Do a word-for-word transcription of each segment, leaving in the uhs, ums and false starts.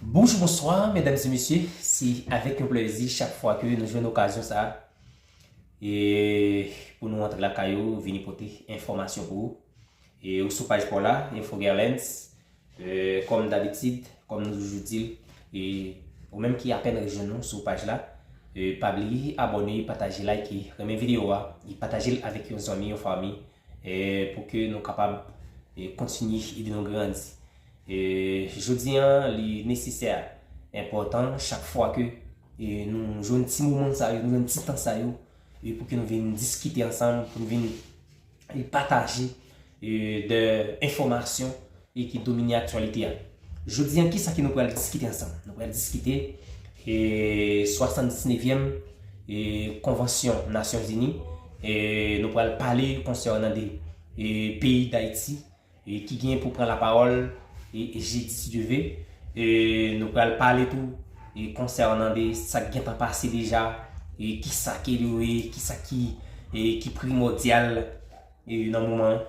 Bonjou, bonswa, medam e mesye. Se avèk yon plèzi chak fwa ke nou jwenn okazyon sa a, e pou nou antre lakay ou, vini pote enfòmasyon pou ou. E ou sou paj pa w la, Info Gerlens. E, kòm dabitid, kòm nou toujou di l, e ou menm ki apèn rejwenn nou sou paj la, e pa bliye abòne, pataje, like, renmen videyo a, e pataje l avèk yon zanmi, yon fanmi, e pou ke nou kapab, e kontinye ede nou grandi. E jodi a, li nesesè, enpòtan, chak fwa ke, e nou jwenn ti moman sa yo, nou jwenn ti tan sa yo, e pou ke nou vin diskite ansanm, pou nou vin, e pataje, e de enfòmasyon, e ki domine aktyalite a. Jodi a, kisa ke nou pral diskite ansanm? Nou pral diskite, e swasanndiznèvyèm, e konvansyon Nasyonzini, e nou pral pale konsènan de, e peyi Dayiti, e ki gen pou pran lapawòl, e, e jedi, si Dye ve. E nou pral pale tou, e konsènan de sa k gentan pase deja, e kisa ke yo ye, kisa ki, e ki primòdyal, e nan moman an.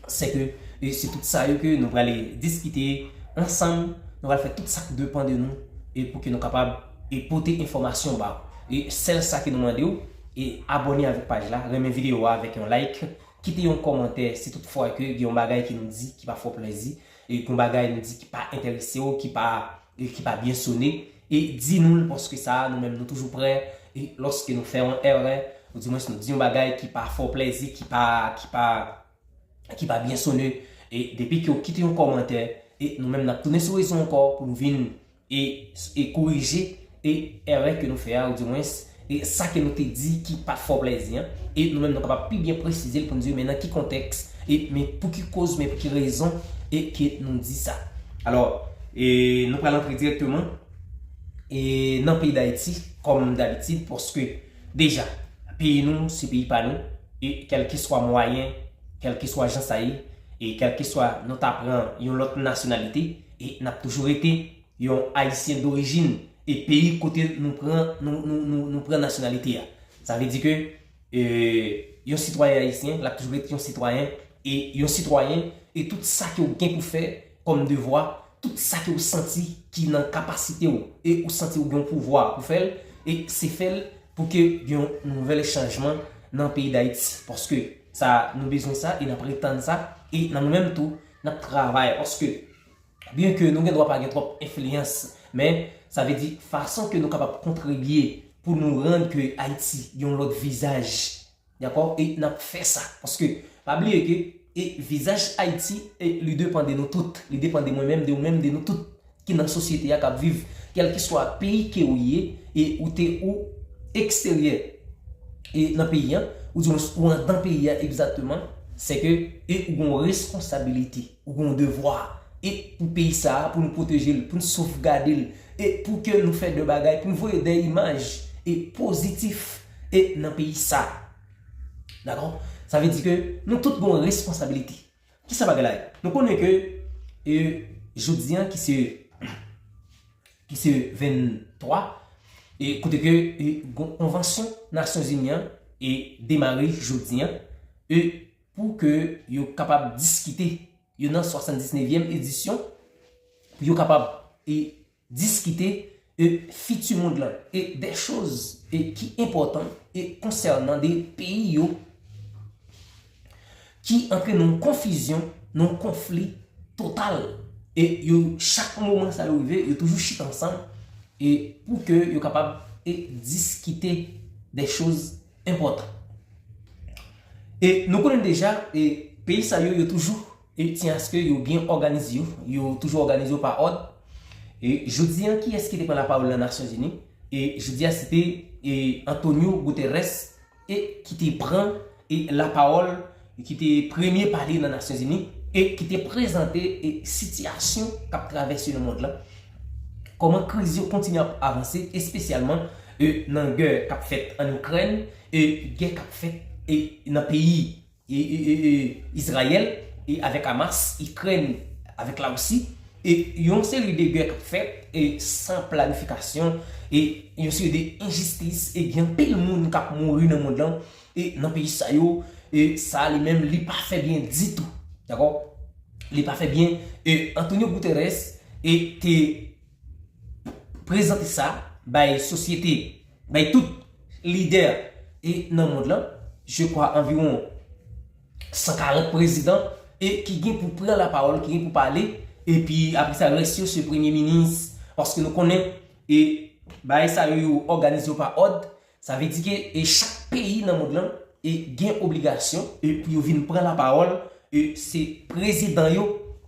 Se ke, e se tout sa yo ke nou prale diskite ansanm, nou pral fè tout sa k depann de nou, e pou ke nou kapab, e pote enfòmasyon ba ou. E sèl sa ke nou mande w, e abòne avèk paj la, renmen videyo a avèk yon like, kite yon kòmantè si tout fwa ke gen yon bagay ke nou di ki pa fè w plèzi, e yon bagay nou di ki pa enterese w, ki pa, e ki pa byen sone, e di nou l, paske sa a, nou menm nou toujou prè, e lòske nou fè yon erè, oudimwens nou di yon bagay ki pa fè w plèzi, ki pa, ki pa, ki pa byen sone, e depi ke w kite yon kòmantè, e nou menm n ap tounen sou rezo ankò pou nou vin e, e korije, e erè ke nou fè a, oudimwens, e sa ke nou te di ki pa t fè w plèzi an, e nou menm nou kapab pi byen presize l pou nou di men nan ki kontèks, e men pou ki koz, men pou ki rezon, e ke nou di sa. Alò, e nou pral antre dirèkteman, e nan peyi Dayiti, kòm dabitid, paske deja, peyi nou, se peyi pa nou, e kèlkeswa mwayen, kèlkeswa jan sa ye, e kèlkeswa nou ta pran yon lòt nasyonalite, e n ap toujou rete yon Ayisyen dorijin e peyi kote nou pran, nou, nou, nou, nou pran nasyonalite a. Sa vle di ke, e, yon sitwayen ayisyen, l ap toujou ret yon sitwayen, e yon sitwayen, e tout sa ke w gen pou fè kòm devwa, tout sa ke w santi ki nan kapasite w, e ou santi w gen yon pouvwa pou fè l, e se fè l pou ke gen yon nouvèl chanjman nan peyi Dayiti. Paske sa, nou bezwen sa, e n ap ret tann sa, e nan nou menm tou, n ap travay. Paske byen ke nou gen dwa pa gen twòp enfliyans, men sa vle di fason ke nou kapab kontribye pou nou rann ke Ayiti gen yon lòt vizaj. Dakò? E n ap fè sa. Paske, pa bliye ke, e vizaj Ayiti, e li depann de nou tout. Li depann de mwen menm, de ou menm, de nou tout ki nan sosyete a, k ap viv, kèlkeswa peyi ke ou ye, e ou te ou eksteryè, e nan peyi an, oudimwens ou anndan peyi a egzakteman, se ke, e ou gen yon responsabilite, ou gen yon devwa, e pou peyi sa a, pou nou pwoteje l, pou nou sovgade l, e pou ke nou fè de bagay, pou nou voye de imaj, e pozitif, e nan peyi sa a. Dakò? Sa vle di ke nou tout gen yon responsabilite. Kisa bagay la ye? Nou konnen ke, e, jodi a ki se, ki se venntwa, e kote ke, e, gon-, konvansyon Nasyonzini an, e, demare jodi a, e, pou ke yo kapab diskite, yo nan swasanndiznèvyèm edisyon, pou yo kapab, e, diskite, e, fiti mond lan, e de choz, e, ki enpòtan, e konsènan de peyi yo, ki antre nan yon konfizyon, nan yon konfli total. E yo, chak moman sa yo rive, yo toujou chita ansanm, e pou ke yo kapab, e diskite de choz enpòtan. E nou konnen deja, e peyi sa yo, yo toujou, e tyen aske yo byen òganize yo, yo toujou òganize yo pa òd. E jodi a, kiyès ki te pran lapawòl nan Nasyonzini? E jodi a, se te, e Antonio Guterres, e ki te pran, e lapawòl, e ki te premye pale nan Nasyonzini, e ki te prezante, e sitiyasyon k ap travèse nan mond lan. Kòman kriz yo kontinye ap avanse, espesyalman, e nan gè k ap fèt ann Ikrèn, e gè k ap fèt, e nan peyi, e, e, e, e, Izrayèl, e avèk Hamas, Ikrèn avèk Larisi, e yon seri de gè k ap fèt, e san planifikasyon, e yon seri de enjistis, e gen anpil moun k ap mouri nan mond lan, e nan peyi sa yo, e sa li menm, li pa fè byen ditou. Dakò? Li pa fè byen. E Antonio Guterres, e te prezante sa bay sosyete, bay tout lidè e nan mond lan, je kwa anviwon san karant prezidan e ki gen pou pran lapawòl, ki gen pou pale, epi apre sa rès yo se premye minis, paske nou konnen e bagay sa yo yo òganize yo pa òd, sa vle di ke e chak peyi nan mond lan e gen obligasyon e pou yo vin pran lapawòl, e se prezidan yo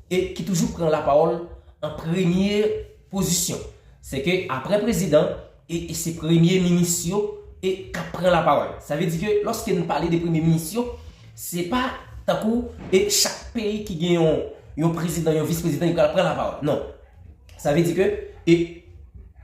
e ki toujou pran lapawòl an premye pozisyon. Se ke apre prezidan e, e se premye minis yo e k ap pran lapawòl. Sa vle di ke lòske nou pale de premye minis yo, se pa tankou e chak peyi ki gen yon, yon prezidan, yon vis prezidan ki pral pran lapawòl. Non. Sa vle di ke e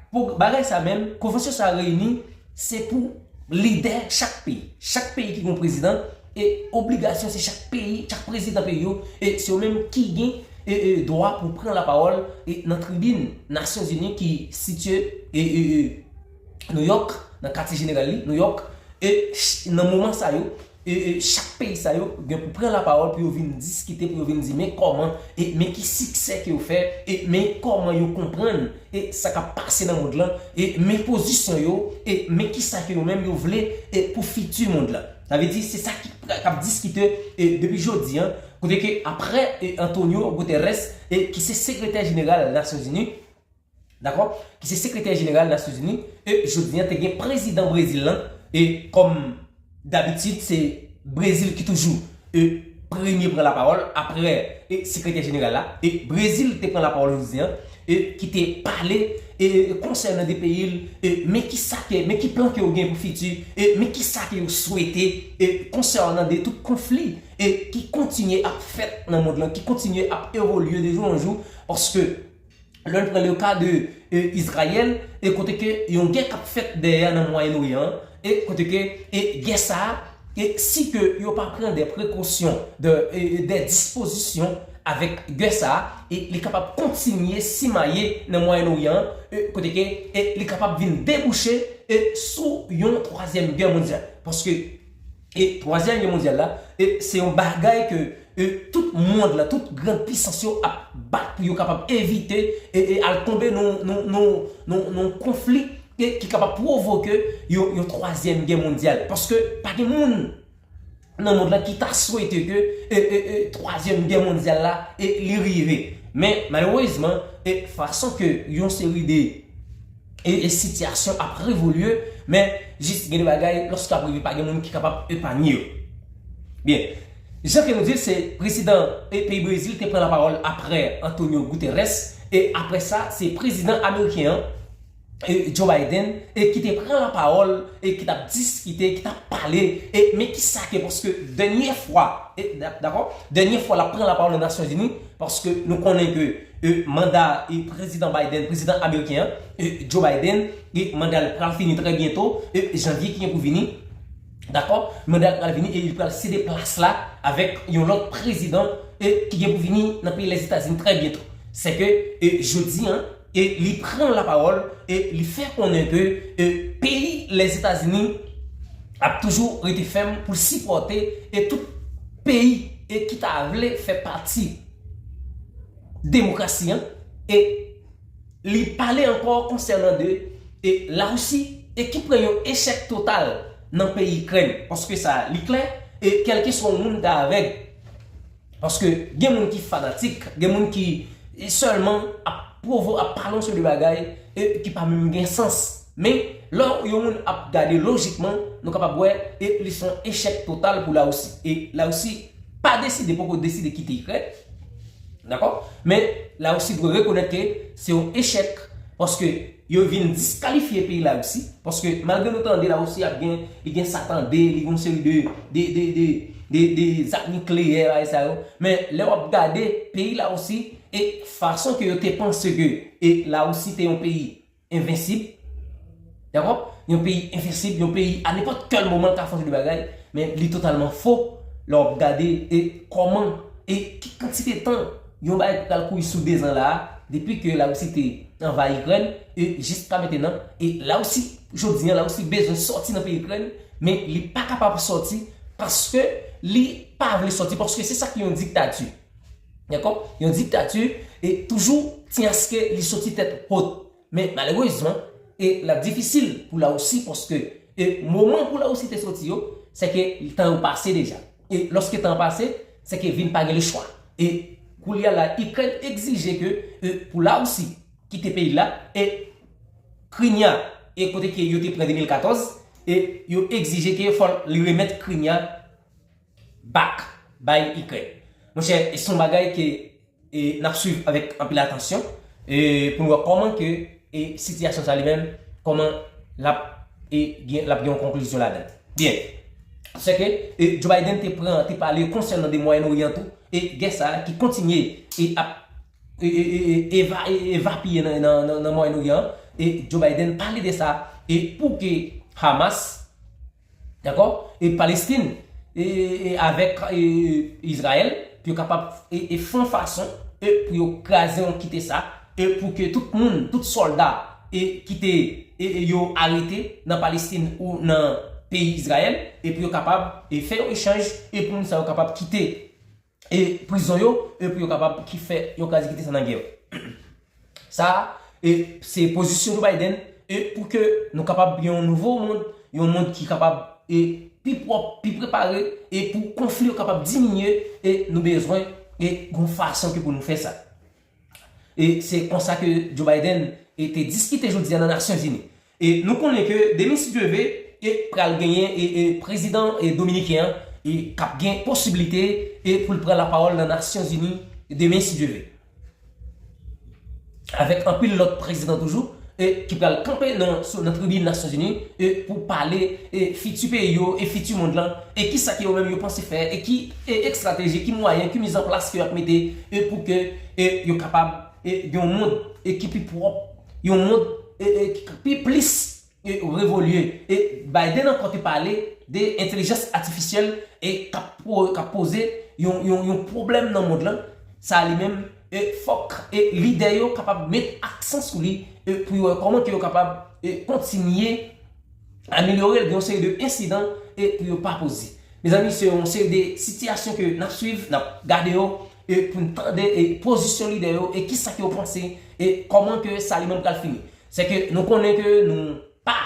pou bagay sa menm, konvansyon sa reyini se pou lidè chak peyi. Chak peyi ki gen yon prezidan e obligasyon se chak peyi, chak prezidan peyi yo e se yo menm ki gen e, e dwa pou pran lapawòl e nan tribin Nasyonzini ki sitiye e, e, e Nouyòk, nan katye jeneral li, Nouyòk, e ch- nan moman sa yo, e, e chak peyi sa yo gen pou pran lapawòl pou yo vin diskite, pou yo vin di men kòman, e men ki siksè ke yo fè, e men kòman yo konprann e sa k ap pase nan mond lan, e men pozisyon yo, e men kisa ke yo menm yo vle e pou fiti mond lan. Sa vle di se sa ki k ap diskite e depi jodi an, kote ke apre e Antonio Guterres e ki se sekretè jeneral Nasyonzini, dakò, ki se sekretè jeneral Nasyonzini, e jodi an te gen prezidan Brezil lan, e kòm dabitid se Brezil ki toujou e premye pran lapawòl apre e sekretè jeneral la, e Brezil te pran lapawòl jodi an e ki te pale e konsènan de peyi l, e men kisa ke men ki plan ke yo gen pou fiti, e men kisa ke yo swete e konsènan de tout konfli e ki kontinye ap fèt nan mond lan, ki kontinye ap evolye de jou an jou, paske lè n pran le ka de e, Izrayèl, e kote ke yon gè k ap fèt dèyè nan Mwayen Oryan an, e kote ke e gè sa a, e si ke yo pa pran de prekosyon, de, e, e de dispozisyon avèk gè sa a, e li kapab kontinye simaye nan Mwayen Oryan an, e kote ke e li kapab vin debouche e sou yon twazyèm gè mondyal. Paske e twazyèm gè mondyal la, e se yon bagay ke e tout mond lan, tout gran pisans yo ap bat pou yo kapab evite e, e al tonbe nan, nan, nan, nan, nan konfli e ki kapab pwovoke yon, yon twazyèm gè mondyal. Paske pa gen moun nan mond lan ki ta swete ke e, e, e twazyèm gè mondyal la e li rive. Men malerezman, e fason ke yon seri de e, e sitiyasyon ap revolye, men jis gen de bagay, lòske ap rive, pa gen moun ki kapab epanye yo. Byen, jan ke nou di l, se prezidan e peyi Brezil te pran lapawòl apre Antonio Guterres, e apre sa, se prezidan ameriken an, e Joe Biden, e ki te pran lapawòl, e ki t ap diskite, ki t ap pale, e men kisa ke, paske dènye fwa, e, dakò, dènye fwa l ap pran lapawòl nan Nasyonzini, paske nou konnen ke e, manda e, prezidan Biden, prezidan ameriken an, e, Joe Biden, e, manda l pral fini trè byento, e, janvye ki gen pou vini. Dakò? Manda l pral vini e li pral sede plas la avèk yon lòt prezidan e, ki gen pou vini nan peyi Lèzetazini trè byento. Se ke e, jodi an, e, li pran lapawòl e li fè konnen ke e, peyi Lèzetazini ap toujou rete fèm pou l sipòte e tout peyi e ki ta vle fè pati demokrasi an, e li pale ankò konsènan de e Larisi e ki pran yon echèk total nan peyi Ikrèn. Paske sa li klè, e kèlkeswa yon moun ta avèg. Paske gen moun ki fanatik, gen moun ki e sèlman ap pwovo, ap pale yon seri de bagay e ki pa menm gen sans. Men lè yon moun ap gade lojikman, nou kapab wè e li se yon echèk total pou Larisi. E Larisi pa deside, poko deside kite Ikrèn. Dakò? Men Larisi dwe rekonèt ke se yon echèk paske yo vin diskalifye peyi Larisi. Paske malgre nou tande Larisi ap gen, li gen sa tande, li gen yon seri de, de, de, de, de, de zam nikleyè, bagay sa yo. Men lè w ap gade peyi Larisi e fason ke yo te panse ke e Larisi te yon peyi envensib. Dakò? Yon peyi envensib, yon peyi a nenpòt kèl moman l ka fè yon seri de bagay, men li totalman fo lè w ap gade e kòman e ki kantite tan yon bagay ki pral kouri sou de zan la a, depi ke Larisi te anvayi Ikrèn, e jiska mentenan, e Larisi, jodi an, Larisi bezwen sòti nan peyi Ikrèn, men li pa kapab sòti paske li pa vle sòti, paske se sa ki yon diktati. Dakò? Yon diktati e toujou tyen aske li soti tèt wot. Men malerezman, e l ap difisil pou Larisi paske e moman pou Larisi te soti yo, se ke tan yo pase deja. E lòske tan an pase, se ke vin pa gen lechwa. E koulye a la, Ikrèn egzije ke e pou Larisi kite peyi l la, e Krinya, e kote ke yo te pran de mil katòz, e yo egzije ke fò li remèt Krinya back bay Ikrèn. Monchè, e se yon bagay ke e n ap swiv avèk anpil atansyon e pou n wè kòman ke e sitiyasyon sa li menm, kòman l ap e gen l ap gen yon konklizyon ladan l. Byen. Se ke e Joe Biden te pran te pale konsènan de Mwayen Oryan tou, e gè sa ki kontinye e ap e, e, e, e, eva, e, evapiye nan, nan, nan, nan Mwayen Oryan an. E Joe Biden pale de sa e pou ke Hamas, dakò, e Palestin e, e, e avèk e, Izrayèl, pou yo kapab e, e fè yon fason e pou yo kraze yon kite sa, e pou ke tout moun, tout sòlda e kite e, e yo arete nan Palestin ou nan peyi Izrayèl, e pou yo kapab e fè yon echanj e pou moun sa yo kapab kite e prizon yo, e pou yo kapab ki fè yon kraze kite sa nan gè yo. Sa e se pozisyon Joe Biden e pou ke nou kapab gen yon nouvo mond, yon mond ki kapab e pi pwòp, pi prepare, e pou konfli yo kapab diminye, e nou bezwen e gon fason ke pou nou fè sa. E se konsa ke Joe Biden e te diskite jodi a nan Nasyonzini. E nou konnen ke demen si Dye ve, e pral genyen e, e prezidan e dominiken an e k ap gen posiblite e pou l pran lapawòl nan Nasyonzini demen si Dye ve. Avèk anpil lòt prezidan toujou e ki pral kanpe nan, sou, nan tribin Nasyonzini e pou pale e fiti peyi yo e fiti mond lan e ki sa ke yo menm yo panse fè e ki e estrateji, ki mwayen, ki mizanplas ke y ap mete e pou ke e yo kapab e gen yon mond e ki pi pwòp, yon mond e, e ki pi plis e revolye. E Biden ankò te pale de entèlijans atifisyèl e k ap po- k ap poze yon, yon, yon pwoblèm nan mond lan. Sa li menm e fòk e lidè yo kapab met aksan sou li e pou yo wè kòman ke yo kapab e kontinye amelyore l gen yon seri de ensidan e pou yo pa poze. Mezanmi, se yon seri de sitiyasyon ke n ap swiv, n ap gade yo e pou n tande e pozisyon lidè yo e kisa ke yo panse e kòman ke sa li menm pral fini. Se ke nou konnen ke nou pa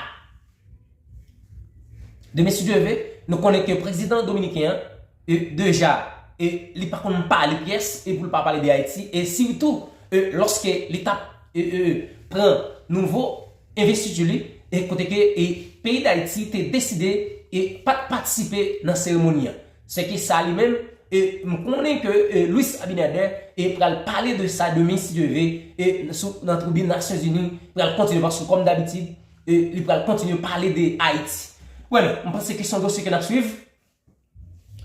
demen si Dye ve, nou konnen ke prezidan dominiken an e deja e li pa konn pale pyès e pou l pa pale de Ayiti e sitou e lòske li t ap e, e, pran nouvo envestiti li e kote ke e peyi Dayiti te deside e pa t patisipe nan seremoni an. Se ke sa li menm e m konnen ke e Luis Abinader e pral pale de sa demen si Dye ve e sou nan tribin Nasyonzini pral kontinye paske kòm dabitid e li pral kontinye pale de Ayiti. Well, m panse ke se yon dosye ke n ap swiv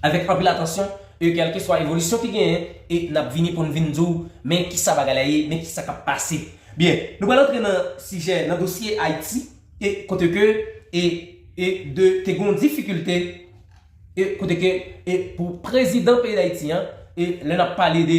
avèk anpil atansyon e kèlkeswa evolisyon ki genyen e n ap vini pou n vin di w men kisa bagay la ye, men kisa k ap pase. Byen, nou pral antre nan sijè, nan dosye Ayiti e kote ke e, e de te gen yon difikilte e kote ke e pou prezidan peyi Dayiti an e lè n ap pale de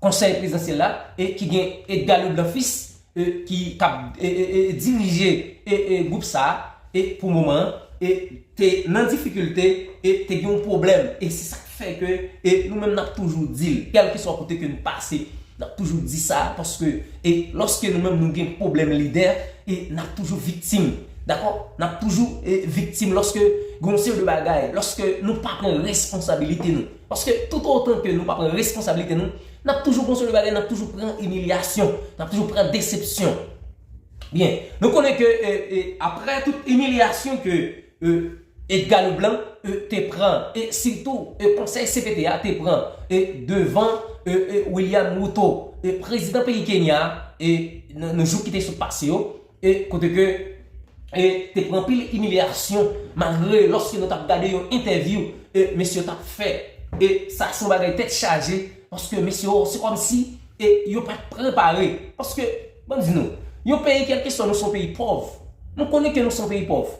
konsèy prezidansyèl la e ki gen Edgar Leblanc Fils e ki k ap e, e, e, dirije e, e gwoup sa a e pou moman an e te nan difikilte e te gen yon pwoblèm e se sa k fè ke e nou menm n ap toujou di l kèlkeswa kote ke n pase n ap toujou di sa paske e lòske nou menm nou gen pwoblèm lidè e n ap toujou viktim. Dakò? N ap toujou e viktim lòske gen yon seri de bagay, lòske nou pa pran responsabilite nou. Paske tout otan ke nou pa pran responsabilite nou, n ap toujou gon seri de bagay, n ap toujou pran imilyasyon, n ap toujou pran desepsyon. Byen, nou konnen ke e, e, apre tout imilyasyon ke e, Edgar Leblanc e, te pran, e sitou e, konsèy C P T a te pran e, devan e, e, William Ruto, e prezidan peyi Kenya a, e nan, nan jou ki te sot pase yo, e kote ke e te pran anpil imilyasyon malgre lòske nou t ap gade yon entèvyou e mesye yo t ap fè e sa se yon bagay tèt chaje paske mesye yo se kòmsi e yo pa t prepare paske ban m di nou yon peyi kèlkeswa nou se yon peyi pòv nou konnen ke nou se yon peyi pòv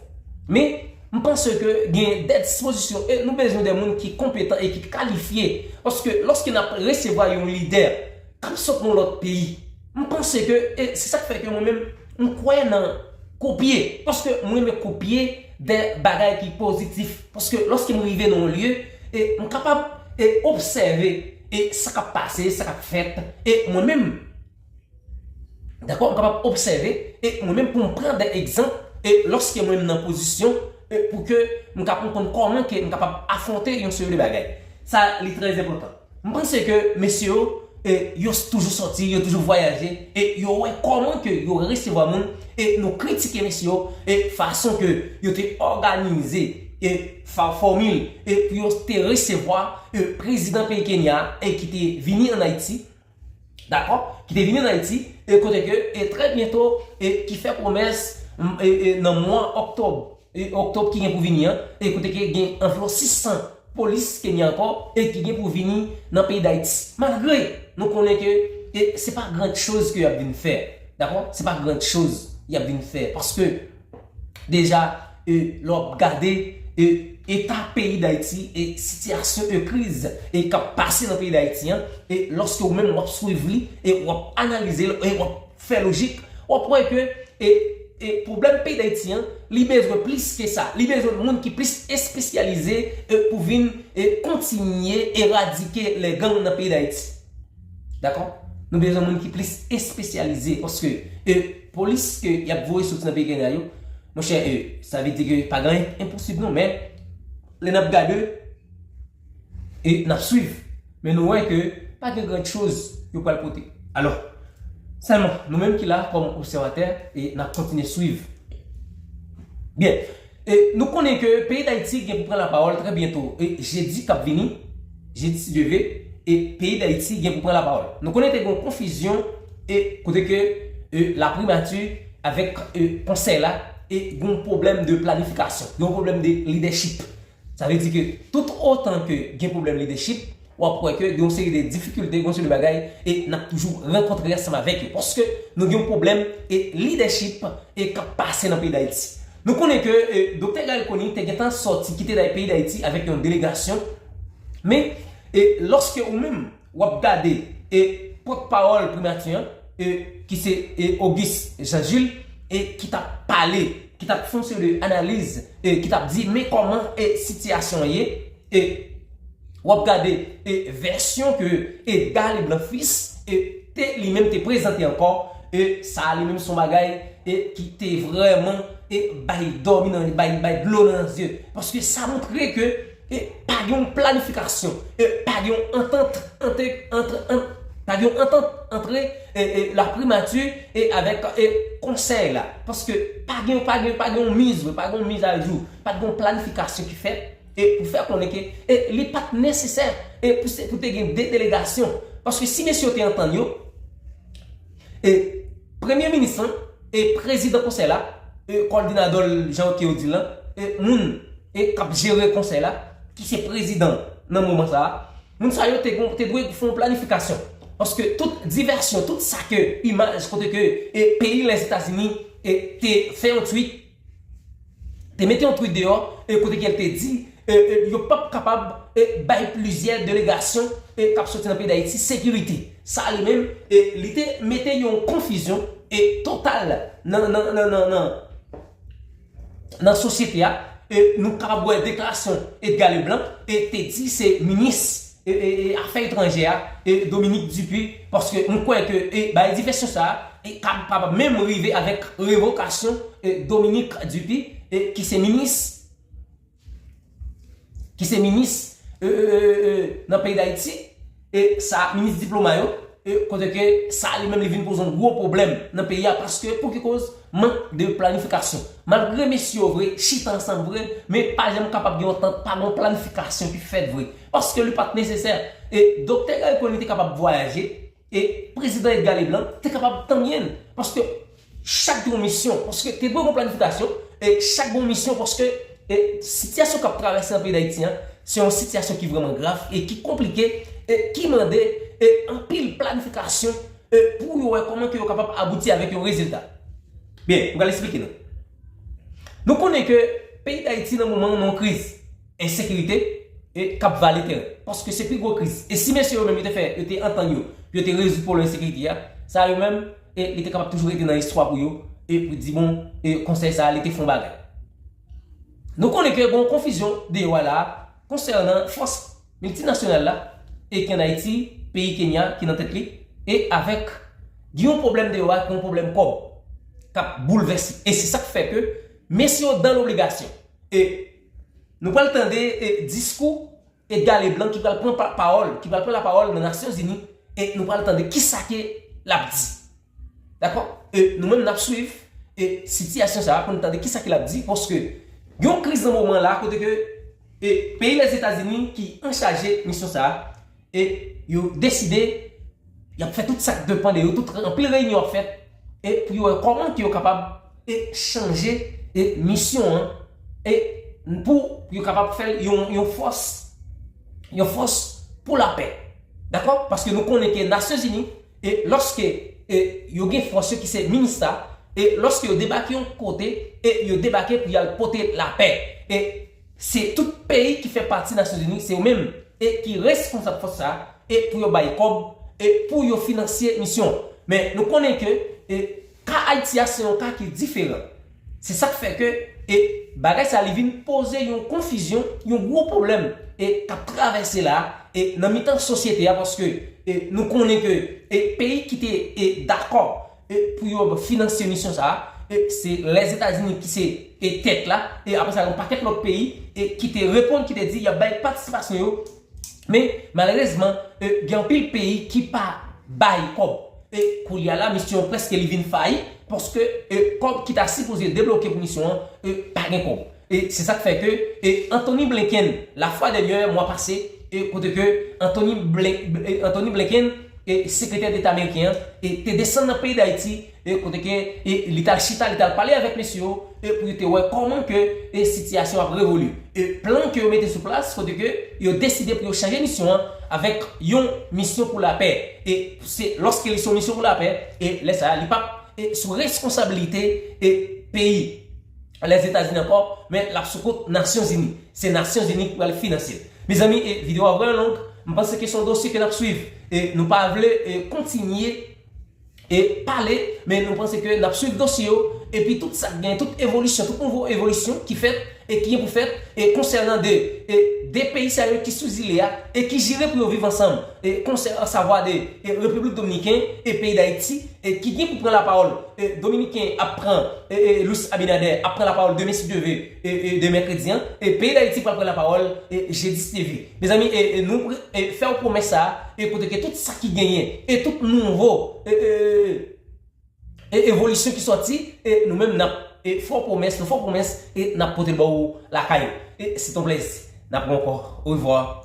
men m panse ke gen de dispozisyon e nou bezwen de moun ki konpetan e ki kalifye paske lòske n ap resevwa yon lidè k ap sot nan lòt peyi. M panse ke e se sa k fè ke mwen menm m kwè nan kopye. Paske mwen renmen kopye de bagay ki pozitif. Paske lòske m rive nan yon lye, e m kapab e obsève e sa k ap pase, sa k ap fèt. E mwen menm, Dakò, m kapab obsève, e mwen menm pou m pran de egzanp, e lòske mwen menm nan pozisyon, e pou ke m kapab konn kòman ke m kapab afwonte yon seri de bagay. Sa li trè enpòtan. M panse ke mesye yo, e yo toujou sòti, yo toujou vwayaje, e yo wè kòman ke yo resevwa moun, e nou kritike mesye yo, e fason ke yo te òganize, e fa fòmil, e pou yo te resevwa, e prezidan peyi Kenya, e ki te vini ann Ayiti, dakò, ki te vini ann Ayiti, e kote ke, e trè byento, e ki fè pwomès, m, e, e nan mwa òktòb, e òktòb ki gen pou vini an, e kote ke gen anviwon sis san polis Kenya ankò, e ki gen pou vini nan peyi Dayiti. Malgre nou konnen ke, e se pa grand choz ke y ap vin fè, dakò? Se pa grand choz y ap vin fè, paske deja, e lè w ap gade, e eta peyi Dayiti, e sitiyasyon, e kriz, e k ap pase nan peyi Dayiti an, e lòske ou menm w ap swiv li, e w ap analize l, e w ap fè lojik, w ap wè ke, e, e pwoblèm peyi Dayiti an, li bezwen plis ke sa. Li bezwen moun ki plis espesyalize, e pou vin, e kontinye eradike lè gang nan peyi Dayiti. Dakò? Nou bezwen moun ki plis espesyalize, paske, e polis ke y ap voye soti nan peyi Kenya yo, monchè, e sa vle di ke pa gen anyen enposib non, men lè n ap gade, e n ap swiv. Men nou wè ke pa gen grand choz yo pral pote. Alò, sèlman, nou menm ki la kòm obsèvatè, e n ap kontinye swiv. Byen, e nou konnen ke peyi Dayiti gen pou pran lapawòl trè byento, e jedi k ap vini, jedi si Dye vle, e peyi Dayiti gen pou pran lapawòl. Nou konnen te gen yon konfizyon, e kote ke, e laprimati avèk, e konsèy la, e gen yon pwoblèm de planifikasyon, gen yon pwoblèm de lidèchip. Sa vle di ke tout otan ke gen pwoblèm lidèchip, w ap wè ke gen yon seri de difikilte, gen yon seri de bagay, e n ap toujou rankontre ansanm avèk yo. Paske nou gen yon pwoblèm, e lidèchip, e k ap pase nan peyi Dayiti. Nou konnen ke, e Doktè Garry Conille te gentan sòti kite peyi Dayiti avèk yon delegasyon. Men, e lòske ou menm, w ap gade, e pòtpawòl primati an, e ki se, e Auguste Jean Jules, e ki t ap pale, ki t ap fè yon seri de analiz, e ki t ap di, men kòman, e sitiyasyon an ye, e w ap gade, e vèsyon ke Edgar Leblanc Fils, e te li menm te prezante ankò, e sa li menm se yon bagay, e ki te vrèman, e bay dòmi nan, bay, bay dlo nan zye. Paske sa montre ke, e pa gen yon planifikasyon, e pa gen yon antant antre, antre, an, pa gen yon antant antre, e, e laprimati, e avèk, e konsèy la. Paske pa gen, pa gen, pa gen yon miz, pa gen yon miz ajou, pa gen yon planifikasyon ki fèt, e pou fè konnen ke, e li pa t nesesè, e pou se, pou te gen de delegasyon. Paske si mesye yo te antann yo, e premye minis lan, e prezidan konsèy la, e kòdinadò l, jan ke yo di l lan, e moun, e k ap jere konsèy la, ki se prezidan nan moman sa a, moun sa yo te gon, te dwe fè yon planifikasyon. Paske tout divèsyon, tout sa ke imaj kote ke, e peyi Lèzetazini, e te fè yon tweet, te mete yon tweet deyò, e kote ke l te di, e, e yo p ap kapab, e bay plizyè delegasyon, e k ap soti nan peyi Dayiti sekirite. Sa li menm, e li te mete yon konfizyon, e total nan, nan, nan, nan, nan, nan sosyete a. E nou kapab wè deklarasyon Edgar Leblanc, e te di se minis, e, e, e afè etranjè a, e Dominique Dupuy, paske m kwè ke, e bay divèsyon sa a, e kab, kapab menm rive avèk revokasyon, e Dominique Dupuy, e ki se minis, ki se minis, e, e, e, e, nan peyi Dayiti, e sa minis diploma yo, e kote ke sa li menm li vin poze yon gwo pwoblèm nan peyi a, paske pou ki koz? Mank de planifikasyon. Malgre mesye yo vre, chita ansanm vre, men pa janm kapab gen yon antant, pa gen yon planifikasyon ki fèt vre. Paske li pa t nesesè. E Doktè Garry Conille te kapab vwayaje, e prezidan Edgar Leblanc te kapab tann li. Paske chak gen yon misyon, paske te dwe gen yon planifikasyon, e chak gen yon misyon, paske, e sitiyasyon k ap travèse nan peyi Dayiti an, se yon sitiyasyon ki vrèman grav e ki konplike, e ki mande, e anpil planifikasyon, e pou yo wè kòman ke yo kapab abouti avèk yon rezilta. Byen, m pral eksplike nou. Nou konnen ke peyi Dayiti nan moman nan yon kriz ensekirite, e k ap vale teren. Paske se pi gwo kriz. E si mesye yo menm yo te fè, yo te antann yo, yo te rezoud pwoblèm ensekirite a, sa yo menm, e li te kapab toujou rete nan istwa pou yo, e pou di bon, e konsèy sa a, li te fè yon bagay. Nou konnen ke gen yon konfizyon deyò a la, konsènan fòs miltinasyonal la, e ki ann Ayiti, peyi Kenya ki nan tèt li, e avèk, gen yon pwoblèm deyò a, gen yon pwoblèm kòb k ap boulvèse. E se sa k fè ke mesye yo dan lobligasyon. E nou pral tande e, diskou Edgar Leblanc ki pral pran pa- pawòl, ki pral pran lapawòl nan Nasyonzini, e nou pral tande kisa ke l ap di. Dakò? E nou menm n ap swiv e sitiyasyon sa a pou n tande kisa ke l ap di, paske gen yon kriz nan moman la kote ke e peyi Lèzetazini ki anchaje misyon sa a, e yo deside y ap fè tout sa k depann de yo, tout anpil reyinyon ap fèt, e pou yo wè kòman ke yo kapab e chanje e misyon an, e pou yo kapab fè l yon, yon fòs, yon fòs pou lapè. Dakò? Paske nou konnen ke Nasyonzini, e lòske e yo gen fòs yo ki se minista, e lòske yo debake yon kote, e yo debake pou y al pote lapè. E se tout peyi ki fè pati Nasyonzini, se yo menm, e ki responsab fòs sa a, e pou yo bay kòb, e pou yo finanse misyon. Men nou konnen ke e ka Ayiti a se yon ka ki diferan. Se sa k fè ke e bagay sa li vin poze yon konfizyon, yon gwo pwoblèm e k ap travèse la e nan mitan sosyete a, paske e nou konnen ke e peyi ki te e dakò e pou yo finanse misyon sa a, e se Lèzetazini ki se e tèt la, e apre sa yon pakèt lòt peyi e ki te reponn, ki te di y ap bay patisipasyon yo. Men malerezman e gen anpil peyi ki pa bay kòb. E koulye a la misyon prèske li vin fayi, paske e kòb ki ta sipoze debloke pou misyon an e pa gen kòb. E se sa k fè ke e Anthony Blinken, lafwa dènyè mwa pase, e kote ke Anthony, Blin, e Anthony Blinken, e sekretè deta ameriken an, e te desann nan peyi Dayiti, e kote ke e li t al chita, li t al pale avèk mesye yo, e pou yo te wè kòman ke e sitiyasyon ap revolye. E plan ke yo mete sou plas, kote ke yo deside pou yo chanje misyon an avèk yon misyon pou lapè. E se lòske li se yon misyon pou lapè, e lè sa a, li p ap e sou reskonsablite e peyi Lèzetazini ankò, men l ap sou kont Nasyonzini. Se Nasyonzini ki pral finanse l. Mezanmi, e videyo a vrèman long. M panse ke se yon dosye ke n ap swiv. E nou pa vle e kontinye e pale, men nou panse ke n ap swiv dosye yo. Epi tout sa k gen, tout evolisyon, tout nouvo evolisyon ki fèt e ki gen pou fèt e konsènan de e de peyi sa yo ki sou zile a e ki jire pou yo viv ansanm, e konsè, asavwa de e Repiblik Dominiken e peyi Dayiti, e ki gen pou pran lapawòl. E Dominiken ap pran, e, e Luis Abinader ap pran lapawòl demen si Dye vle, e, e de mèkredi an, e peyi Dayiti pral pran lapawòl e jedi si Dye vle. Mezanmi, e, e nou e fè w pwomès sa a, e kote ke tout sa ki genyen e tout nouvo e, e, e evolisyon ki sòti, e nou menm n ap e fè w pwomès, nou fè w pwomès e n ap pote l ba w lakay ou. E se t on plèzi. N ap wè ankò. Orevwa.